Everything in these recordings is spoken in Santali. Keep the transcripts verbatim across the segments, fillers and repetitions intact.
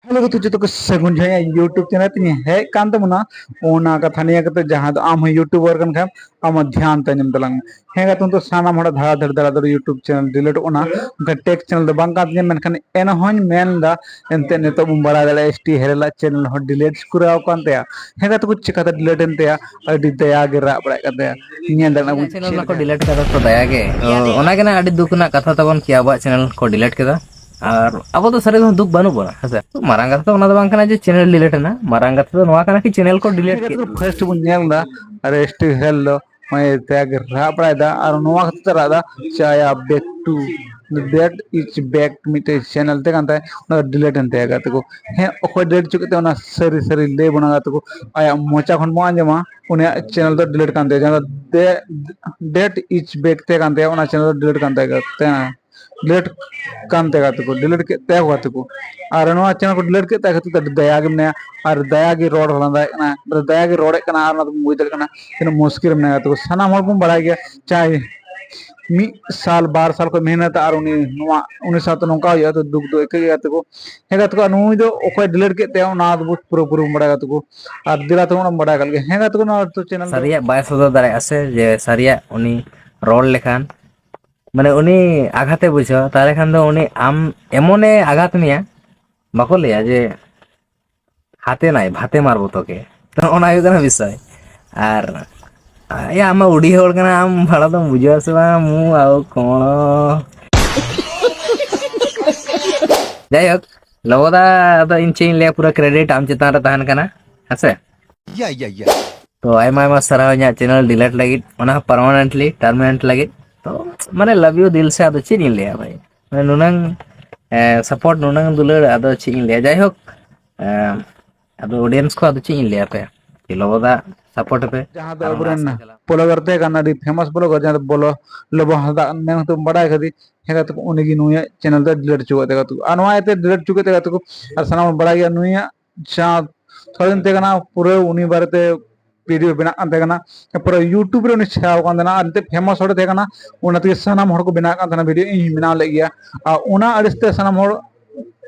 ᱦᱮᱞᱳ ᱜᱟᱛᱮ ᱡᱚᱛᱚ ᱠᱚ ᱥᱟᱹᱜᱩᱱ ᱡᱚᱦᱟᱨ, ᱤᱧ YouTube ᱪᱮᱱᱮᱞ ᱛᱤᱧ ᱦᱮᱡ ᱠᱟᱱ ᱛᱟᱵᱚᱱᱟ᱾ ᱚᱱᱟ ᱠᱟᱛᱷᱟ ᱱᱤᱭᱟᱹ ᱠᱟᱛᱮ ᱡᱟᱦᱟᱸ ᱫᱚ ᱟᱢ ᱦᱚᱸ YouTuber ᱠᱟᱱ ᱠᱷᱟᱱ ᱟᱢ ᱦᱚᱸ ᱫᱷᱮᱭᱟᱱ ᱛᱮ ᱟᱸᱡᱚᱢ ᱛᱟᱞᱟᱝ ᱢᱮ᱾ ᱦᱮᱸ ᱜᱟᱛᱮ, ᱱᱤᱛᱚᱜ ᱥᱟᱱᱟᱢ ᱦᱚᱲᱟᱜ ᱫᱷᱟᱲᱟ ᱫᱷᱟᱲ ᱫᱷᱟᱲᱟ ᱫᱷᱟᱲ YouTube ᱪᱮᱱᱮᱞ ᱰᱤᱞᱤᱴ ᱚᱱᱟ ᱚᱱᱠᱟ ᱴᱮᱠ ᱪᱮᱱᱮᱞ ᱫᱚ ᱵᱟᱝ ᱠᱟᱱ ᱛᱤᱧᱟᱹ, ᱢᱮᱱᱠᱷᱟᱱ ᱮᱱᱦᱚᱸᱧ ᱢᱮᱱ ᱮᱫᱟ, ᱮᱱᱛᱮ ᱱᱤᱛᱚᱜ ᱵᱚᱱ ᱵᱟᱲᱟᱭ ᱫᱟᱲᱮᱭᱟᱜᱼᱟ ST ᱦᱮᱨᱮᱞᱟᱜ ᱪᱮᱱᱮᱞ ᱦᱚᱸ ᱰᱤᱞᱤᱴ ᱠᱚᱨᱟᱣ ᱠᱟᱱ ᱛᱟᱭᱟ᱾ ᱦᱮᱸ ᱜᱟᱛᱮ ᱠᱚ, ᱪᱤᱠᱟᱛᱮ ᱰᱤᱞᱤᱴ ᱮᱱ ᱛᱟᱭᱟ? ᱟᱹᱰᱤ ᱫᱟᱭᱟ ᱜᱮ ᱨᱟᱜ ᱵᱟᱲᱟᱭᱮᱫ ᱠᱟᱱ ᱛᱟᱭᱟ᱾ ᱧᱮᱞ ᱫᱟᱲᱮᱭᱟᱜ ᱠᱟᱱᱟ ᱵᱚᱱ ᱪᱮᱱᱮᱞ ᱪᱮᱫ ᱢᱟᱠᱚ ᱞᱮᱠᱟ᱾ ᱰᱤᱞᱤᱴ ᱠᱟᱫᱟ ᱛᱚ, ᱫᱟᱭᱟ ᱜᱮ᱾ ᱛᱚ, ᱚᱱᱟ ᱜᱮ ᱱᱟᱜ ᱟᱹᱰᱤ ᱫᱩᱠ ᱨᱮᱱᱟᱜ ᱠᱟᱛᱷᱟ ᱛᱟᱵᱚᱱ ᱠᱤ ᱟᱵᱚᱣᱟᱜ ᱪᱮᱱᱮᱞ ᱠᱚ ᱰᱤᱞᱤᱴ ᱠᱮᱫᱟ᱾ ᱟᱨ ᱟᱵᱚ ᱫᱚ ᱥᱟᱹᱨᱤ ᱫᱚ ᱫᱩᱠ ᱵᱟᱹᱱᱩᱜ ᱵᱚᱱᱟ, ᱦᱮᱸ ᱥᱮ? ᱛᱚ, ᱢᱟᱨᱟᱝ ᱠᱟᱛᱷᱟ ᱫᱚ ᱚᱱᱟ ᱫᱚ ᱵᱟᱝ ᱠᱟᱱᱟ ᱡᱮ ᱪᱮᱱᱮᱞ ᱰᱤᱞᱤᱴ ᱮᱱᱟ, ᱢᱟᱨᱟᱝ ᱠᱟᱛᱷᱟ ᱫᱚ ᱱᱚᱣᱟ ᱠᱟᱱᱟ ᱠᱤ ᱪᱮᱱᱮᱞ ᱠᱚ ᱰᱤᱞᱤᱴ ᱠᱮᱫ᱾ ᱯᱷᱟᱨᱥᱴ ᱵᱚᱱ ᱧᱮᱞ ᱮᱫᱟ, ᱟᱨ ST ᱦᱮᱨᱮᱞ ᱫᱚ ᱱᱚᱜᱼᱚᱭ ᱛᱮ ᱨᱟᱜ ᱵᱟᱲᱟᱭᱮᱫᱟ, ᱟᱨ ᱱᱚᱣᱟ ᱠᱷᱟᱹᱛᱤᱨ ᱛᱮ ᱨᱟᱜ ᱮᱫᱟ, ᱪᱟᱭᱟ back to, that is back ᱢᱤᱫᱴᱮᱡ ᱪᱮᱱᱮᱞ ᱛᱮ ᱠᱟᱱ ᱛᱟᱭ, ᱚᱱᱟ ᱫᱚ ᱰᱤᱞᱤᱴ ᱮᱱ ᱛᱟᱭᱟ ᱜᱟᱛᱮ ᱠᱚ᱾ ᱦᱮᱸ, ᱚᱠᱚᱭ ᱰᱤᱞᱤᱴ ᱦᱚᱪᱚ ᱠᱮᱫ ᱛᱟᱭᱟ ᱚᱱᱟ ᱥᱟᱹᱨᱤ ᱥᱟᱹᱨᱤ ᱞᱟᱹᱭ ᱵᱚᱱᱟ ᱜᱟᱛᱮ ᱠᱚ᱾ ᱟᱭᱟᱜ ᱢᱚᱪᱟ ᱠᱷᱚᱱ ᱵᱚᱱ ᱟᱸᱡᱚᱢᱟ, ᱩᱱᱤᱭᱟᱜ ᱪᱮᱱᱮᱞ ᱫᱚ ᱰᱤᱞᱤᱴ ᱠᱟᱱ ᱛᱟᱭᱟ, ᱡᱟᱦᱟᱸ ᱫᱚ that is back ᱛᱮ ᱠᱟᱱ ᱛᱟᱭᱟ, ᱚᱱᱟ ᱪᱮᱱᱮᱞ ᱫᱚ ᱰᱤᱞᱤᱴ ᱠᱟᱱ ᱛᱟᱭᱟ ᱜᱟᱛᱮ᱾ ᱰᱤᱞᱤᱴ ᱠᱟᱱ ᱛᱟᱭᱟ ᱜᱟᱛᱮ ᱠᱚ, ᱰᱤᱞᱤᱴ ᱠᱮᱫ ᱛᱟᱭᱟ ᱠᱚ ᱜᱟᱛᱮ ᱠᱚ᱾ ᱟᱨ ᱱᱚᱣᱟ ᱪᱮᱱᱮᱞ ᱠᱚ ᱰᱤᱞᱤᱴ ᱠᱮᱫ ᱛᱟᱭ ᱠᱷᱟᱹᱛᱤᱨ ᱛᱮ ᱟᱹᱰᱤ ᱫᱟᱭᱟ ᱜᱮ ᱢᱮᱱᱟᱭᱟ, ᱟᱨ ᱫᱟᱭᱟ ᱜᱮ ᱨᱚᱲ ᱞᱟᱸᱫᱟᱭᱮᱫ ᱠᱟᱱᱟ, ᱟᱨ ᱫᱟᱭᱟ ᱜᱮ ᱨᱚᱲᱮᱫ ᱠᱟᱱᱟ, ᱟᱨ ᱚᱱᱟ ᱫᱚᱵᱚᱱ ᱵᱩᱡᱽ ᱫᱟᱲᱮᱭᱟᱜ ᱠᱟᱱᱟ ᱛᱤᱱᱟᱹᱜ ᱢᱩᱥᱠᱤᱞ ᱨᱮ ᱢᱮᱱᱟᱭᱟ ᱜᱟᱛᱮ ᱠᱚ᱾ ᱥᱟᱱᱟᱢ ᱦᱚᱲ ᱵᱚᱱ ᱵᱟᱲᱟᱭ ᱜᱮᱭᱟ, ᱪᱟᱭ ᱢᱤᱫ ᱥᱟᱞ ᱵᱟᱨ ᱥᱟᱞ ᱠᱷᱚᱱ ᱢᱮᱦᱱᱚᱛᱟ, ᱟᱨ ᱩᱱᱤ ᱱᱚᱣᱟ, ᱩᱱᱤ ᱥᱟᱶᱛᱮ ᱱᱚᱝᱠᱟ ᱦᱩᱭᱩᱜᱼᱟ ᱛᱚ ᱫᱩᱠ ᱫᱚ ᱟᱹᱭᱠᱟᱹᱜ ᱜᱮᱭᱟ ᱜᱟᱛᱮ ᱠᱚ᱾ ᱦᱮᱸ ᱜᱟᱛᱮ ᱠᱚ, ᱱᱩᱭ ᱫᱚ ᱚᱠᱚᱭ ᱰᱤᱞᱤᱴ ᱠᱮᱫ ᱛᱟᱭᱟ ᱚᱱᱟ ᱫᱚ ᱯᱩᱨᱟᱹ ᱯᱩᱨᱤ ᱵᱚᱱ ᱵᱟᱲᱟᱭ ᱜᱟᱛᱮ ᱠᱚ, ᱟᱨ ᱫᱮᱞᱟ ᱛᱟᱵᱚᱱ ᱵᱚᱱ ᱵᱟᱲᱟᱭ ᱠᱟᱜ ᱞᱮᱜᱮ᱾ ᱦᱮᱸ ᱜᱟᱛᱮ ᱠᱚ, ᱱᱚᱣᱟ ᱫᱚ ᱪᱮᱱᱮᱞ ᱫᱚ ᱥᱟᱹᱨᱤᱭᱟᱜ ᱵᱟᱭ ᱥᱚᱫᱚᱨ ᱫᱟᱲᱮᱭᱟᱜᱼᱟ ᱥᱮ, ᱡᱮ ᱥᱟᱹᱨᱤᱭᱟᱜ ᱩᱱᱤ ᱨᱚᱲ ᱞᱮᱠᱷᱟᱱ, ᱢᱟᱱᱮ ᱩᱱᱤ ᱟᱜᱷᱟᱛᱮ ᱵᱩᱡᱷᱟᱹᱣᱟ, ᱛᱟᱦᱚᱞᱮ ᱠᱷᱟᱱ ᱫᱚ ᱩᱱᱤ ᱟᱢ ᱮᱢᱚᱱᱮ ᱟᱜᱷᱟᱛ ᱢᱮᱭᱟ, ᱵᱟᱠᱚ ᱞᱟᱹᱭᱟ ᱡᱮ ᱦᱟᱛᱮ ᱱᱟᱭ ᱵᱷᱟᱛᱮ ᱢᱟᱨ ᱵᱚᱛᱚ ᱠᱮ᱾ ᱛᱚ ᱚᱱᱟ ᱦᱩᱭᱩᱜ ᱠᱟᱱᱟ ᱵᱤᱥᱚᱭ᱾ ᱟᱨ ᱮᱭᱟ, ᱟᱢ ᱢᱟ ᱩᱰᱤ ᱦᱚᱲ ᱠᱟᱱᱟ, ᱟᱢ ᱵᱷᱟᱲᱟ ᱫᱚᱢ ᱵᱩᱡᱷᱟᱹᱣᱟ ᱥᱮ ᱵᱟᱝ? ᱢᱩ ᱟᱣ ᱠᱚᱬᱚ᱾ ᱡᱟᱭᱦᱳᱠ, ᱞᱚᱵᱚᱫᱟ, ᱟᱫᱚ ᱤᱧ ᱪᱮᱫ ᱤᱧ ᱞᱟᱹᱭᱟ, ᱯᱩᱨᱟᱹ ᱠᱨᱮᱰᱤᱴ ᱟᱢ ᱪᱮᱛᱟᱱ ᱨᱮ ᱛᱟᱦᱮᱱ ᱠᱟᱱᱟ, ᱦᱮᱸᱥᱮ? ᱭᱟ, ᱭᱟ, ᱭᱟ᱾ ᱛᱚ ᱟᱭᱢᱟ ᱟᱭᱢᱟ ᱥᱟᱨᱦᱟᱣ ᱤᱧᱟᱹᱜ ᱪᱮᱱᱮᱞ ᱰᱤᱞᱤᱴ ᱞᱟᱹᱜᱤᱫ, ᱚᱱᱟ ᱦᱚᱸ ᱯᱟᱨᱢᱟᱱᱮᱱᱴᱞᱤ, ᱴᱟᱨᱢᱤᱱᱮᱱᱴ ᱞᱟᱹᱜᱤᱫ᱾ ᱛᱚ ᱢᱟᱱᱮ, ᱞᱟᱵᱷ ᱭᱩ ᱫᱤᱞ ᱥᱮ, ᱟᱫᱚ ᱪᱮᱫ ᱤᱧ ᱞᱟᱹᱭᱟ ᱵᱷᱟᱭ? ᱢᱟᱱᱮ, ᱱᱩᱱᱟᱹᱝ ᱥᱟᱯᱳᱨᱴ, ᱱᱩᱱᱟᱹᱝ ᱫᱩᱞᱟᱹᱲ, ᱟᱫᱚ ᱪᱮᱫ ᱤᱧ ᱞᱟᱹᱭᱟ? ᱡᱟᱭᱦᱳᱠ, ᱮ, ᱟᱫᱚ ᱚᱰᱤᱭᱮᱱᱥ ᱠᱚ ᱟᱫᱚ ᱪᱮᱫ ᱤᱧ ᱞᱟᱹᱭᱟ ᱯᱮ? ᱞᱚᱵᱚ ᱫᱟ ᱥᱟᱯᱳᱨᱴ ᱯᱮ᱾ ᱡᱟᱦᱟᱸ ᱫᱚ ᱟᱨ ᱚᱱᱟ ᱟᱵᱚᱨᱮᱱ ᱟᱥᱟ ᱪᱟᱞᱟᱣ᱾ ᱵᱞᱚᱜᱟᱨ ᱛᱟᱦᱮᱸ ᱠᱟᱱᱟ, ᱟᱹᱰᱤ ᱯᱷᱮᱢᱟᱥ ᱵᱞᱚᱜᱟᱨ, ᱡᱟᱦᱟᱸ ᱫᱚ ᱵᱚᱞᱚ, ᱞᱚᱵᱚ ᱦᱟᱸᱥᱫᱟ ᱢᱮᱱ ᱠᱟᱛᱮ ᱵᱚᱱ ᱵᱟᱲᱟᱭ ᱠᱟᱫᱮ᱾ ᱦᱮᱸ ᱜᱟᱛᱮ ᱠᱚ, ᱩᱱᱤ ᱜᱮ ᱱᱩᱭᱟᱜ ᱪᱮᱱᱮᱞ ᱫᱚ ᱰᱤᱞᱤᱴ ᱦᱚᱪᱚ ᱠᱟᱫ ᱛᱟᱭᱟ ᱜᱟᱛᱮ ᱠᱚ᱾ ᱟᱨ ᱱᱚᱣᱟ ᱤᱭᱟᱹᱛᱮ ᱰᱤᱞᱤᱴ ᱦᱚᱪᱚ ᱠᱮᱫ ᱛᱟᱭᱟ ᱜᱟᱛᱮ ᱠᱚ᱾ ᱟᱨ ᱥᱟᱱᱟᱢ ᱵᱚᱱ ᱵᱟᱲᱟᱭ ᱜᱮᱭᱟ, ᱱᱩᱭᱟᱜ ᱡᱟᱦᱟᱸ ᱛᱷᱚᱲᱟ ᱫᱤᱱ ᱛᱟᱦᱮᱸ ᱠᱟᱱᱟ, ᱯᱩᱨᱟᱹ ᱩᱱᱤ ᱵᱟᱨᱮᱛᱮ ᱵᱷᱤᱰᱤᱭᱳ ᱵᱮᱱᱟᱜ ᱠᱟᱱ ᱛᱟᱦᱮᱸ ᱠᱟᱱᱟ, ᱯᱩᱨᱟᱹ YouTube ᱨᱮ ᱩᱱᱤ ᱪᱷᱟᱭᱟᱣ ᱠᱟᱱ ᱛᱟᱦᱮᱱᱟ᱾ ᱟᱨ ᱮᱱᱛᱮ ᱯᱷᱮᱢᱟᱥ ᱦᱚᱲ ᱮ ᱛᱟᱦᱮᱸ ᱠᱟᱱᱟ, ᱚᱱᱟ ᱛᱮᱜᱮ ᱥᱟᱱᱟᱢ ᱦᱚᱲ ᱠᱚ ᱵᱮᱱᱟᱣ ᱠᱟᱱ ᱛᱟᱦᱮᱱᱟ, ᱵᱷᱤᱰᱤᱭᱳ ᱤᱧ ᱦᱚᱸᱧ ᱵᱮᱱᱟᱣ ᱞᱮᱫ ᱜᱮᱭᱟ᱾ ᱟᱨ ᱚᱱᱟ ᱟᱹᱲᱤᱥ ᱛᱮ ᱥᱟᱱᱟᱢ ᱦᱚᱲ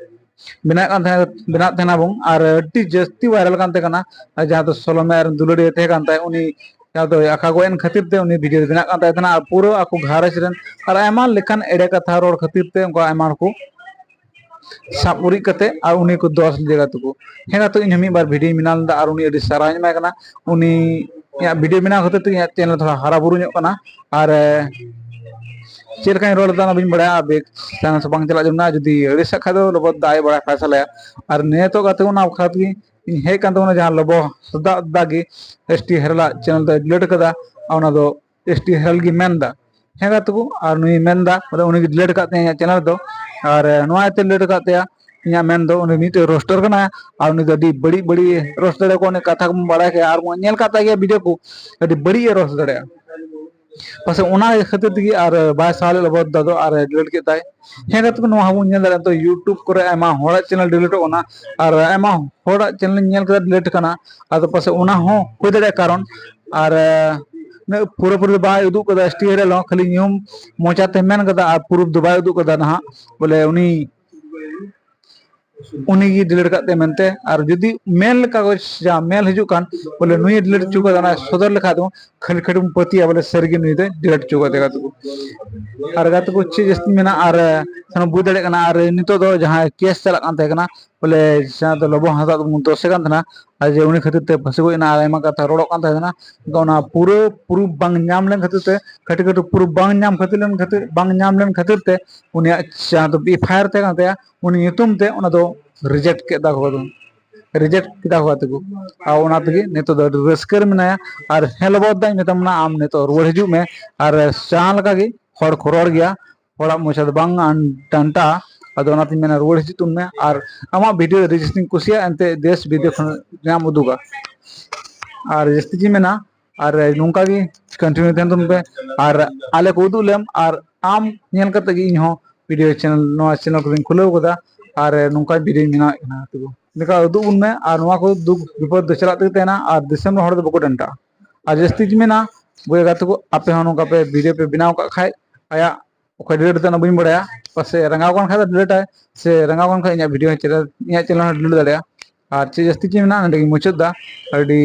ᱵᱮᱱᱟᱣᱮᱫ ᱠᱟᱱ ᱛᱟᱦᱮᱱᱟ, ᱵᱮᱱᱟᱣᱮᱫ ᱛᱟᱦᱮᱱᱟ ᱵᱚᱱ, ᱟᱨ ᱟᱹᱰᱤ ᱡᱟᱹᱥᱛᱤ ᱵᱷᱟᱭᱨᱟᱞ ᱠᱟᱱ ᱛᱟᱦᱮᱸ ᱠᱟᱱᱟ᱾ ᱟᱨ ᱡᱟᱦᱟᱸ ᱫᱚ ᱥᱚᱞᱚᱢᱮ ᱟᱨ ᱫᱩᱞᱟᱹᱲᱤᱭᱟᱹ ᱛᱟᱦᱮᱸ ᱠᱟᱱ ᱛᱟᱭ, ᱩᱱᱤ ᱡᱟᱦᱟᱸ ᱫᱚ ᱟᱠᱟ ᱜᱚᱡ ᱮᱱ ᱠᱷᱟᱹᱛᱤᱨ ᱛᱮ ᱩᱱᱤ ᱵᱷᱤᱰᱤᱭᱳ ᱵᱮᱱᱟᱜ ᱠᱟᱱ ᱛᱟᱦᱮᱸ ᱠᱟᱱᱟ᱾ ᱟᱨ ᱯᱩᱨᱟᱹ ᱟᱠᱚ ᱜᱷᱟᱨᱚᱸᱡᱽ ᱨᱮᱱ ᱟᱨ ᱟᱭᱢᱟ ᱞᱮᱠᱟᱱ ᱮᱲᱮ ᱠᱟᱛᱷᱟ ᱨᱚᱲ ᱠᱷᱟᱹᱛᱤᱨ ᱛᱮ ᱩᱱᱠᱩ ᱟᱭᱢᱟ ᱦᱚᱲ ᱠᱚ ᱥᱟᱵ ᱩᱨᱤᱡ ᱠᱟᱛᱮ ᱟᱨ ᱩᱱᱤ ᱠᱚ ᱫᱚᱥ ᱞᱮᱫᱮᱭᱟ ᱜᱟᱛᱮ ᱠᱚ᱾ ᱦᱮᱸ ᱜᱟᱛᱮ, ᱤᱧ ᱦᱚᱸ ᱢᱤᱫ ᱵᱟᱨ ᱵᱷᱤᱰᱤᱭᱳᱧ ᱵᱮᱱᱟᱣ ᱞᱮᱫᱟ ᱟᱨ ᱩᱱᱤ ᱟᱹᱰᱤ ᱥᱟᱨᱦᱟᱣ ᱤᱧ ᱮᱢᱟᱭ ᱠᱟᱱᱟ᱾ ᱩᱱᱤ ᱤᱧᱟᱹᱜ ᱵᱷᱤᱰᱤᱭᱳ ᱵᱮᱱᱟᱣ ᱠᱷᱟᱹᱛᱤᱨ ᱛᱮ ᱤᱧᱟᱹᱜ ᱪᱮᱱᱮᱞ ᱛᱷᱚᱲᱟ ᱦᱟᱨᱟ ᱵᱩᱨᱩ ᱧᱚᱜ ᱠᱟᱱᱟ᱾ ᱟᱨ ᱮ, ᱪᱮᱫ ᱞᱮᱠᱟᱧ ᱨᱚᱲ ᱞᱮᱫᱟ ᱚᱱᱟ ᱵᱟᱹᱧ ᱵᱟᱲᱟᱭᱟ, ᱟᱨ ᱵᱮᱠ ᱪᱟᱱᱥ ᱵᱟᱝ ᱪᱟᱞᱟᱜ ᱡᱟᱹᱨᱩᱲ ᱠᱟᱱᱟ᱾ ᱡᱩᱫᱤ ᱟᱹᱲᱤᱥᱟᱜ ᱠᱷᱟᱡ ᱫᱚ ᱞᱚᱵᱚᱫ ᱫᱟᱭ ᱵᱟᱲᱟᱭ ᱯᱷᱟᱭᱥᱟᱞᱟᱭᱟ᱾ ᱟᱨ ᱱᱤᱛᱚᱜ ᱜᱟᱛᱮ ᱚᱱᱟ ᱵᱟᱠᱷᱨᱟ ᱛᱮᱜᱮ ᱤᱧ ᱦᱮᱡ ᱠᱟᱱ ᱛᱟᱵᱚᱱᱟ, ᱡᱟᱦᱟᱸ ᱞᱚᱵᱚ ᱥᱟᱫᱟ ᱫᱟ ᱜᱮ ᱮᱥ ᱴᱤ ᱦᱮᱨᱮᱞᱟᱜ ᱪᱮᱱᱮᱞ ᱫᱚᱭ ᱰᱤᱞᱤᱴ ᱠᱟᱫᱟ, ᱟᱨ ᱚᱱᱟ ᱫᱚ ᱮᱥ ᱴᱤ ᱦᱮᱨᱮᱞ ᱜᱮ ᱢᱮᱱᱫᱟ᱾ ᱦᱮᱸ ᱜᱟᱛᱮ ᱠᱚ, ᱟᱨ ᱱᱩᱭ ᱢᱮᱱᱫᱟ ᱵᱚᱞᱮ ᱩᱱᱤ ᱜᱮ ᱰᱤᱞᱤᱴ ᱟᱠᱟᱫ ᱛᱟᱭᱟ ᱤᱧᱟᱹᱜ ᱪᱮᱱᱮᱞ ᱫᱚ᱾ ᱟᱨ ᱱᱚᱣᱟ ᱤᱭᱟᱹᱛᱮ ᱰᱤᱞᱤᱴ ᱟᱠᱟᱫ ᱛᱟᱭᱟ, ᱤᱧᱟᱹᱜ ᱢᱮᱱ ᱫᱚ ᱩᱱᱤ ᱢᱤᱫᱴᱮᱡ ᱨᱳᱥᱴᱟᱨ ᱠᱟᱱᱟᱭ, ᱟᱨ ᱩᱱᱤ ᱫᱚ ᱟᱹᱰᱤ ᱵᱟᱹᱲᱤᱡ ᱵᱟᱹᱲᱤᱡ ᱨᱳᱥᱴ ᱫᱟᱲᱮᱭᱟᱠᱚᱣᱟ᱾ ᱩᱱᱤ ᱠᱟᱛᱷᱟ ᱠᱚᱵᱚᱱ ᱵᱟᱲᱟᱭ ᱠᱷᱟᱡ ᱟᱨ ᱵᱚᱱ ᱧᱮᱞ ᱠᱟᱜ ᱛᱟᱭ ᱜᱮᱭᱟ ᱵᱷᱤᱰᱤᱭᱳ ᱠᱚ, ᱟᱹᱰᱤ ᱵᱟᱹᱲᱤᱡ ᱮ ᱨᱳᱥᱴ ᱫᱟᱲᱮᱭᱟᱜᱼᱟ᱾ ᱯᱟᱥᱮᱡ ᱚᱱᱟ ᱠᱷᱟᱹᱛᱤᱨ ᱛᱮᱜᱮ ᱟᱨ ᱵᱟᱭ ᱥᱟᱦᱟᱣ ᱞᱮᱫ ᱞᱚᱵᱚ ᱫᱟ ᱫᱚ ᱟᱨ ᱰᱤᱞᱤᱴ ᱠᱮᱫ ᱛᱟᱭ᱾ ᱦᱮᱸ ᱜᱟᱛᱮ ᱠᱚ, ᱱᱚᱣᱟ ᱦᱚᱸᱵᱚᱱ ᱧᱮᱞ ᱫᱟᱲᱮᱭᱟᱜᱼᱟ ᱱᱤᱛᱚᱜ YouTube ᱠᱚᱨᱮ ᱟᱭᱢᱟ ᱦᱚᱲᱟᱜ ᱪᱮᱱᱮᱞ ᱰᱤᱞᱤᱴᱚᱜ ᱠᱟᱱᱟ, ᱟᱨ ᱟᱭᱢᱟ ᱦᱚᱲᱟᱜ ᱪᱮᱱᱮᱞ ᱤᱧ ᱧᱮᱞ ᱠᱮᱫᱟ ᱰᱤᱞᱤᱴ ᱠᱟᱱᱟ᱾ ᱟᱫᱚ ᱯᱟᱥᱮᱡ ᱚᱱᱟ ᱦᱚᱸ ᱦᱩᱭ ᱫᱟᱲᱮᱭᱟᱜᱼᱟ ᱠᱟᱨᱚᱱ, ᱟᱨ ᱩᱱᱟᱹᱜ ᱯᱩᱨᱟᱹᱯᱩᱨᱤ ᱫᱚ ᱵᱟᱭ ᱩᱫᱩᱜ ᱠᱟᱫᱟ ᱮᱥ ᱴᱤ ᱦᱮᱨᱮᱞ ᱦᱚᱸ, ᱠᱷᱟᱹᱞᱤ ᱧᱩᱦᱩᱢ ᱢᱚᱪᱟᱛᱮ ᱢᱮᱱ ᱠᱟᱫᱟ ᱟᱨ ᱯᱩᱨᱩᱯ ᱫᱚ ᱵᱟᱭ ᱩᱫᱩᱜ ᱠᱟᱫᱟ ᱱᱟᱦᱟᱜ ᱵᱚᱞᱮ ᱩᱱᱤ ᱩᱱᱤᱜᱮ ᱰᱤᱞᱤᱴ ᱠᱟᱜ ᱛᱟᱭ ᱢᱮᱱᱛᱮ᱾ ᱟᱨ ᱡᱩᱫᱤ ᱢᱮᱱ ᱞᱮᱠᱟ ᱠᱚ ᱡᱟ ᱢᱮᱞ ᱦᱤᱡᱩᱜ ᱠᱟᱱ ᱵᱚᱞᱮ ᱱᱩᱭᱮ ᱰᱤᱞᱤᱴ ᱦᱚᱪᱚ ᱠᱟᱫᱟ, ᱚᱱᱟ ᱥᱚᱫᱚᱨ ᱞᱮᱠᱷᱟᱡ ᱫᱚ ᱠᱷᱟᱹᱞᱤ ᱠᱷᱟᱹᱞᱤ ᱵᱚᱱ ᱯᱟᱹᱛᱭᱟᱹᱜᱼᱟ ᱵᱚᱞᱮ ᱥᱟᱹᱨᱤᱜᱮ ᱱᱩᱭ ᱫᱚᱭ ᱰᱤᱞᱤᱴ ᱦᱚᱪᱚ ᱠᱟᱫᱟ ᱜᱟᱛᱮ ᱠᱚ᱾ ᱟᱨ ᱜᱟᱛᱮ ᱠᱚ ᱪᱮᱫ ᱡᱟᱹᱥᱛᱤ ᱢᱮᱱᱟᱜᱼᱟ ᱟᱨ ᱥᱟᱱᱟᱢ ᱵᱩᱡᱽ ᱫᱟᱲᱮᱭᱟᱜ ᱠᱟᱱᱟ᱾ ᱟᱨ ᱱᱤᱛᱚᱜ ᱫᱚ ᱡᱟᱦᱟᱸ ᱠᱮᱥ ᱪᱟᱞᱟᱜ ᱠᱟᱱ ᱛᱟᱦᱮᱸ ᱠᱟᱱᱟ ᱵᱚᱞᱮ ᱡᱟᱦᱟᱸ ᱫᱚ ᱞᱚᱵᱚ ᱦᱟᱸᱥᱫᱟ ᱫᱚᱵᱚᱱ ᱫᱳᱥᱮ ᱠᱟᱱ ᱛᱟᱦᱮᱱᱟ, ᱟᱨ ᱡᱮ ᱩᱱᱤ ᱠᱷᱟᱹᱛᱤᱨ ᱛᱮ ᱯᱷᱟᱹᱥᱤ ᱜᱚᱡ ᱮᱱᱟ ᱟᱨ ᱟᱭᱢᱟ ᱠᱟᱛᱷᱟ ᱨᱚᱲᱚᱜ ᱠᱟᱱ ᱛᱟᱦᱮᱸ ᱠᱟᱱᱟ, ᱚᱱᱟ ᱯᱩᱨᱟᱹ ᱯᱨᱩᱯᱷ ᱵᱟᱝ ᱧᱟᱢ ᱞᱮᱱ ᱠᱷᱟᱹᱛᱤᱨ ᱛᱮ, ᱠᱷᱟᱹᱴᱤ ᱠᱷᱟᱹᱴᱤ ᱯᱨᱩᱯᱷ ᱵᱟᱝ ᱧᱟᱢ ᱠᱷᱟᱹᱛᱤᱨ ᱞᱮᱱ ᱠᱷᱟᱹᱛᱤᱨ ᱵᱟᱝ ᱧᱟᱢ ᱞᱮᱱ ᱠᱷᱟᱹᱛᱤᱨ ᱛᱮ ᱩᱱᱤᱭᱟᱜ ᱡᱟᱦᱟᱸ ᱫᱚ ᱮᱯᱷ ᱟᱭ ᱟᱨ ᱛᱟᱦᱮᱸ ᱠᱟᱱ ᱛᱟᱭᱟ ᱩᱱᱤ ᱧᱩᱛᱩᱢ ᱛᱮ ᱚᱱᱟ ᱫᱚ ᱨᱤᱡᱮᱠᱴ ᱠᱮᱫᱟ ᱠᱚ, ᱨᱤᱡᱮᱠᱴ ᱠᱮᱫᱟ ᱠᱚ ᱜᱟᱛᱮ ᱠᱚ᱾ ᱟᱨ ᱚᱱᱟ ᱛᱮᱜᱮ ᱱᱤᱛᱚᱜ ᱫᱚ ᱟᱹᱰᱤ ᱨᱟᱹᱥᱠᱟᱹ ᱨᱮ ᱢᱮᱱᱟᱭᱟ᱾ ᱟᱨ ᱦᱮᱸ ᱞᱚᱵᱚ ᱫᱟᱧ ᱢᱮᱛᱟᱢ ᱠᱟᱱᱟ, ᱟᱢ ᱱᱤᱛᱚᱜ ᱨᱩᱣᱟᱹᱲ ᱦᱤᱡᱩᱜ ᱢᱮ᱾ ᱟᱨ ᱡᱟᱦᱟᱸ ᱞᱮᱠᱟ ᱜᱮ ᱦᱚᱲ ᱠᱚ ᱨᱚᱲ ᱜᱮᱭᱟ, ᱦᱚᱲᱟᱜ ᱢᱚᱪᱟ ᱫᱚ ᱵᱟᱝ ᱟᱱ-, ᱰᱟᱱᱴᱟᱜᱼᱟ᱾ ᱟᱫᱚ ᱚᱱᱟᱛᱤᱧ ᱢᱮᱱᱟ ᱨᱩᱣᱟᱹᱲ ᱦᱤᱡᱩᱜ ᱛᱟᱵᱚᱱ ᱢᱮ᱾ ᱟᱨ ᱟᱢᱟᱜ ᱵᱷᱤᱰᱤᱭᱳ ᱟᱹᱰᱤ ᱡᱟᱹᱥᱛᱤᱧ ᱠᱩᱥᱤᱭᱟᱜᱼᱟ, ᱮᱱᱛᱮ ᱫᱮᱥ ᱵᱤᱫᱮᱥ ᱠᱷᱚᱱ ᱧᱟᱢ ᱩᱫᱩᱜᱟ᱾ ᱟᱨ ᱡᱟᱹᱥᱛᱤ ᱜᱤᱧ ᱢᱮᱱᱟ, ᱟᱨ ᱱᱚᱝᱠᱟ ᱜᱮ ᱠᱚᱱᱴᱤᱱᱤᱭᱩ ᱛᱟᱦᱮᱱ ᱛᱟᱵᱚᱱ ᱯᱮ᱾ ᱟᱨ ᱟᱞᱮ ᱠᱚ ᱩᱫᱩᱜ ᱞᱮᱢ, ᱟᱨ ᱟᱢ ᱧᱮᱞ ᱠᱟᱛᱮ ᱜᱮ ᱤᱧ ᱦᱚᱸ ᱵᱷᱤᱰᱤᱭᱳ ᱪᱮᱱᱮᱞ, ᱱᱚᱣᱟ ᱪᱮᱱᱮᱞ ᱠᱚᱫᱚᱧ ᱠᱷᱩᱞᱟᱹᱣ ᱠᱟᱫᱟ᱾ ᱟᱨ ᱱᱚᱝᱠᱟ ᱵᱷᱤᱰᱤᱭᱳᱧ ᱵᱮᱱᱟᱣᱮᱫ ᱠᱟᱱᱟ᱾ ᱛᱚ ᱱᱚᱝᱠᱟ ᱩᱫᱩᱜ ᱵᱚᱱ ᱢᱮ, ᱟᱨ ᱱᱚᱣᱟ ᱠᱚ ᱫᱩᱠ ᱵᱤᱯᱚᱫ ᱫᱚ ᱪᱟᱞᱟᱜ ᱛᱮᱜᱮ ᱛᱟᱦᱮᱱᱟ, ᱟᱨ ᱫᱤᱥᱚᱢ ᱨᱮᱱ ᱦᱚᱲ ᱫᱚ ᱵᱟᱠᱚ ᱰᱟᱱᱴᱟᱜᱼᱟ᱾ ᱟᱨ ᱡᱟᱹᱥᱛᱤ ᱜᱮ ᱢᱮᱱᱟ, ᱵᱚᱭᱦᱟ ᱜᱟᱛᱮ ᱠᱚ, ᱟᱯᱮ ᱦᱚᱸ ᱱᱚᱝᱠᱟ ᱯᱮ ᱵᱷᱤᱰᱤᱭᱳ ᱯᱮ ᱵᱮᱱᱟᱣ ᱠᱟᱜ ᱠᱷᱟᱡ, ᱟᱭᱟᱜ ᱚᱠᱚᱭ delete ᱫᱟ ᱚᱱᱟ ᱵᱟᱹᱧ ᱵᱟᱲᱟᱭᱟ᱾ ᱯᱟᱥᱮ ᱨᱟᱸᱜᱟᱣ ᱠᱟᱱ ᱠᱷᱟᱡ ᱫᱚ delete ᱟᱭ, ᱥᱮ ᱨᱟᱸᱜᱟᱣ ᱠᱟᱱ ᱠᱷᱟᱡ ᱤᱧᱟᱹᱜ video ᱦᱚᱸ channel, ᱤᱧᱟᱹᱜ channel ᱦᱚᱸ delete ᱫᱟᱲᱮᱭᱟᱜᱼᱟ᱾ ᱟᱨ ᱪᱮᱫ ᱡᱟᱹᱥᱛᱤ ᱪᱮᱫ ᱢᱮᱱᱟᱜᱼᱟ, ᱱᱚᱸᱰᱮ ᱜᱤᱧ ᱢᱩᱪᱟᱹᱫ ᱫᱟ᱾ ᱟᱹᱰᱤ